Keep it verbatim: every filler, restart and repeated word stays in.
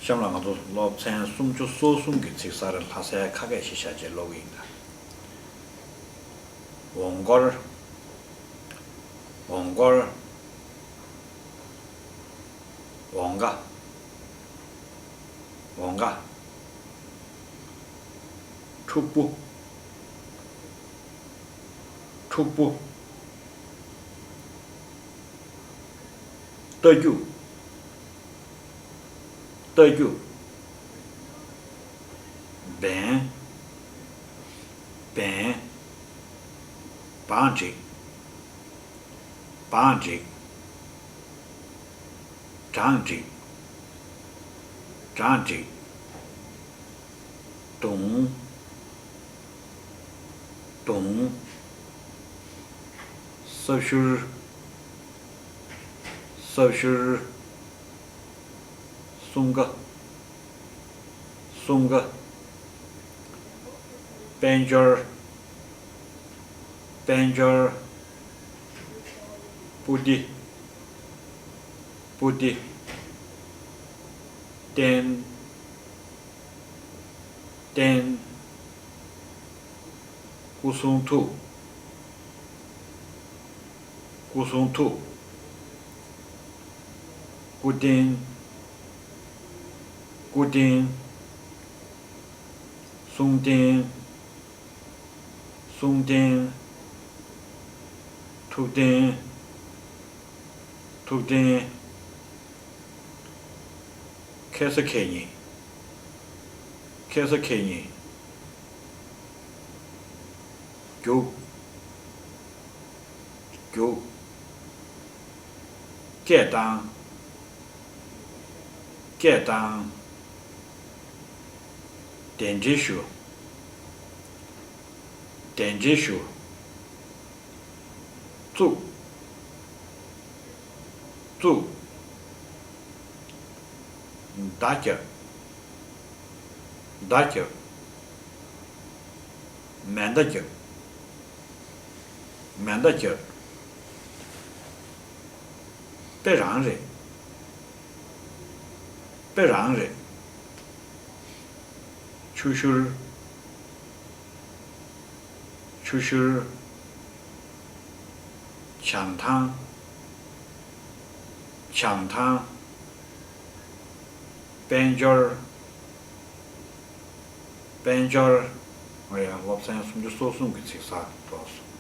གཤམ་ལ་ང་ཚོ་སློབ་ཚན་སུམ་ཅུ་སོ་གསུམ་གྱི་ཚིག་གསར་ལྷ་སའི་ཁ་སྐད་ཞིག་བཞག་རྗེས་ཀློག་གི་ཡིན་ད། འོང་སྐོར། འོང་སྐོར། འོང་ཀ། འོང་ཀ། ཕྲུ་གུ། ཕྲུ་གུ། རྟ་རྒྱུག། རྟ་རྒྱུག། འབེན། འབེན། བང་སྒྲིག། བང་སྒྲིག། བྲང་སྒྲིག། བྲང་སྒྲིག། དུང་། དུང་། སྲབ་ཤུར། སྲབ་ཤུར། སྲུང་ཀ། སྲུང་ཀ། དཔལ་འབྱོར། དཔལ་འབྱོར། པུ་ཏི། པུ་ཏི། རྟེན། རྟེན། སྐུ་གསུང་ཐུགས། སྐུ་གསུང་ཐུགས། སྐུ་རྟེན། སྐུ་རྟེན། གསུང་རྟེན། གསུང་རྟེན། ཐུགས་རྟེན། ཐུགས་རྟེན། ཁེ་ས་ཁེ་ཉིན། ཁེ་ས་ཁེ་ཉིན། རྒྱུག། རྒྱུག། སྐད་བཏང་། སྐད་བཏང་། གདན་འདྲེན་ཞུ། གདན་འདྲེན་ཞུ། བཙུགས། བཙུགས། མདའ་རྒྱབ། མདའ་རྒྱབ། མེ་མདའ་རྒྱབ། མེ་མདའ་རྒྱབ། དཔེ་རང་རེད། དཔེ་རང་རེད། ཆུ་ཤུར། ཆུ་ཤུར། བྱང་ཐང་། བྱང་ཐང་། དཔལ་འབྱོར། དཔལ་འབྱོར། ཨོ་ཡ། སློབ་ཚན་སུམ་ཅུ་སོ་གསུམ་གྱི་ཚིག་གསར་རྫོགས་སོང་།